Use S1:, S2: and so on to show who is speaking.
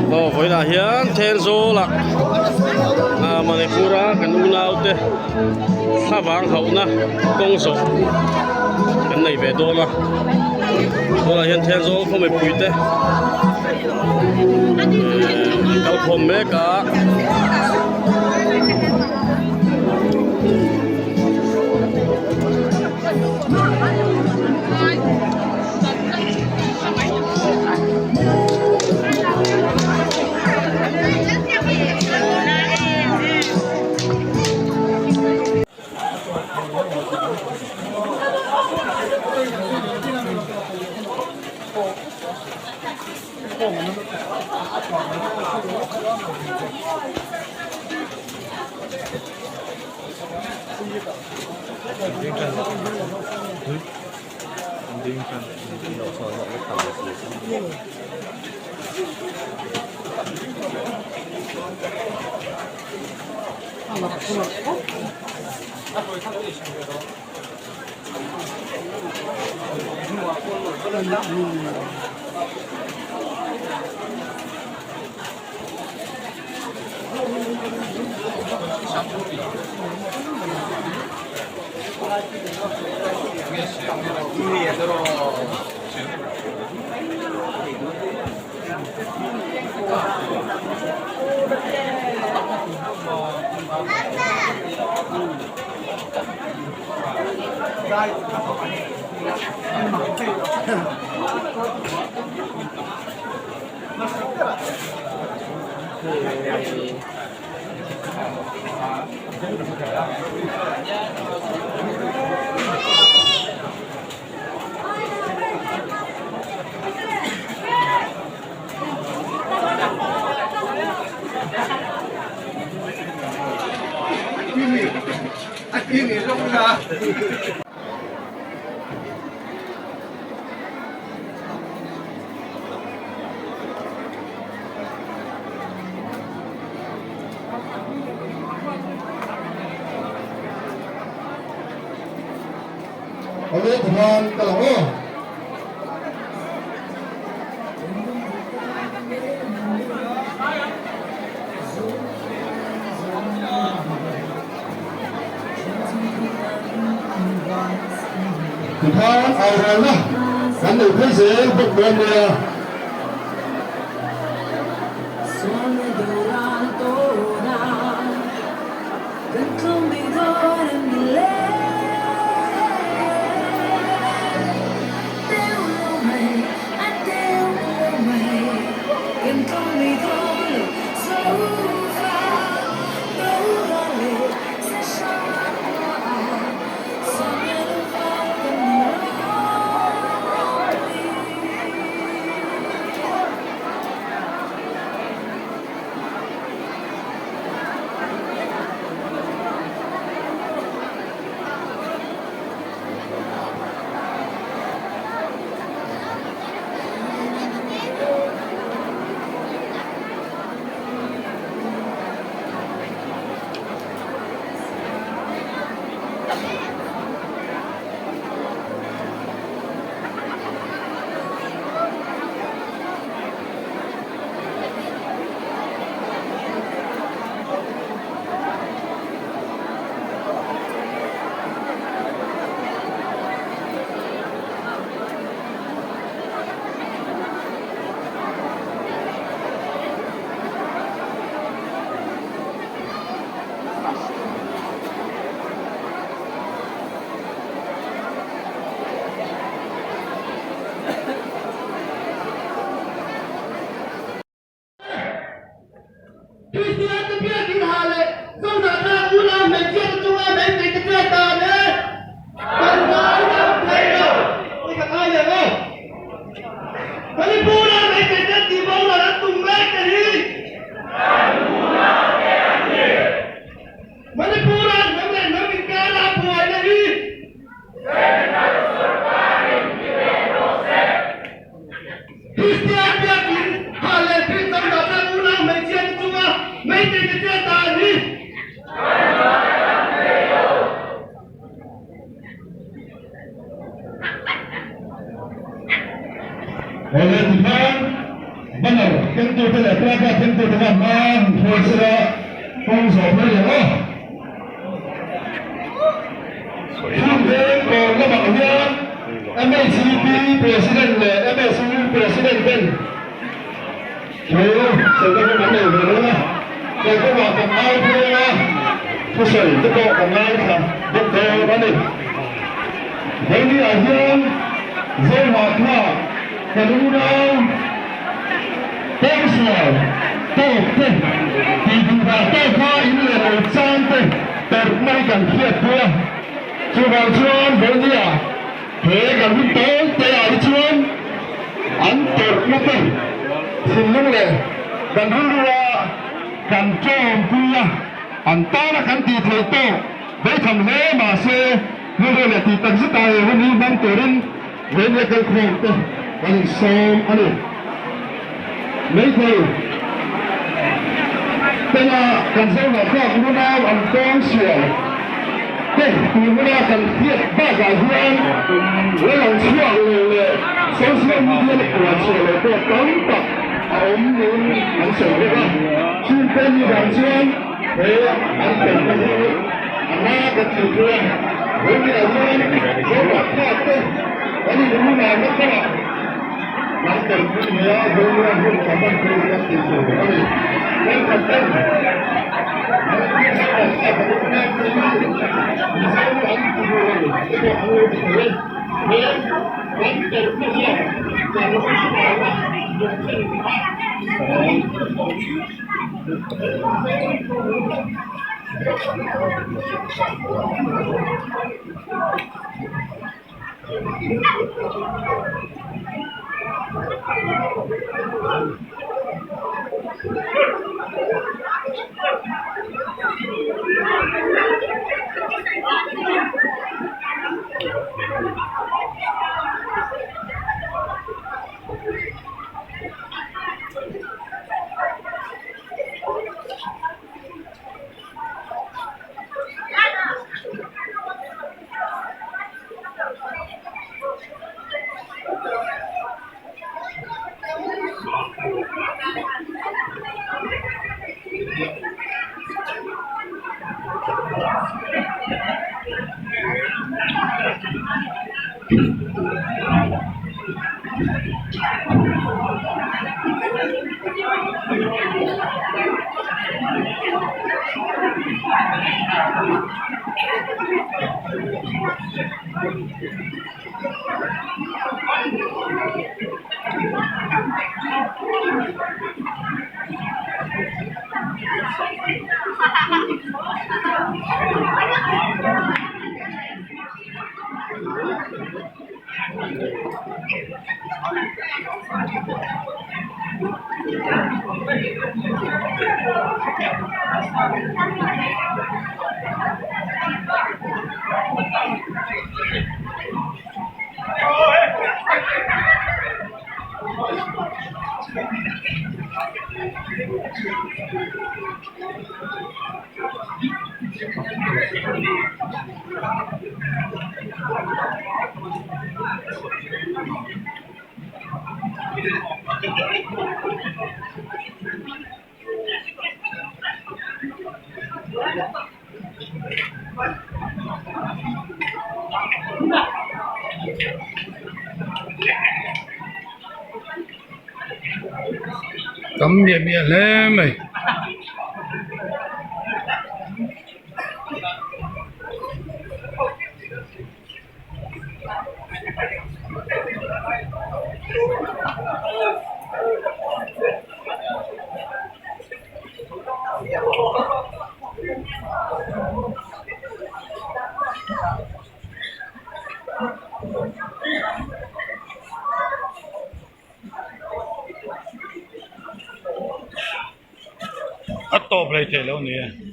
S1: Aw vawiinah hian Thenzawl ah ah Manipur a kan unau te thlavang hauhna kawng zawh kan nei ve dawn a tunah hian Thenzawl khaw mipui te eh an kal khawm mek a.
S2: Awle tikhan ka lang aw. Tikhan aurelna kan nei phei zel bawk dawn nia.
S3: Kristian te biakin ha leh Zohnahtlak unau hmeichhia te chunga meitei te chet dan e kan ngai dam thei lo tih ka ngai leh aw. Manipur-a meitei te tih boral an tum mek te hi Manipur-a hnam leh hnam inkara buaina hi Kristian biakin ha leh Kristan dahna unau hmeichhia te chunga meitei te chet dan hi
S2: Awle tikhan banner. kengtute leh placard kengtute kha hma han hruai sela kawng zawh phei ang aw. Hun veng kawn lamah hian MHCP President leh MSU President ten thu sawi te pawh kan nei ve dawn a, kei kawngah kan ngai pheng a, thusawi te pawh kan ngaithla bawk dawn a ni. Vawinia hian Zohahkha kan unau pawngsual tawk te tih duhdah tawka in leh lo chang te tawrhna hi kan hriat pui a, chuvang chuan vawinia he kan hun tawl te ah hi chuan an tawrhna te thinlung leh kan rilrua kan tawmpui a, an tana kan tih theih tawk beitham hle mahse rilru leh tih tak zet ah he hun hi hmang turin Vawinia kalkhawm te kan insawm a ni. Meitei tena kan Zohnahthlak lunau an tawng sual te tun huna kan hriat bakah hian la lang chhuak lo leh social media la puan chhuah lo pawh tam tak a awm niin an sawi bawk a. Chungte mi vang chuan he an tawrhna hi a na kan tih pui a. Vawinia hian Zohnahthlak te kan inrunauna kawngah Kan telpui nia Zonuan hun ka hman pui hi kan tih tur a ni. Thenkhat ten Manipur Zoram a kan unau te hi Mizo an ti duh lo te pawh an lo ti thei e. He kan telpui hian kan unauna lungcheng kha
S4: Tam miah miah hle mai. A tawp hlei theih lo a ni e.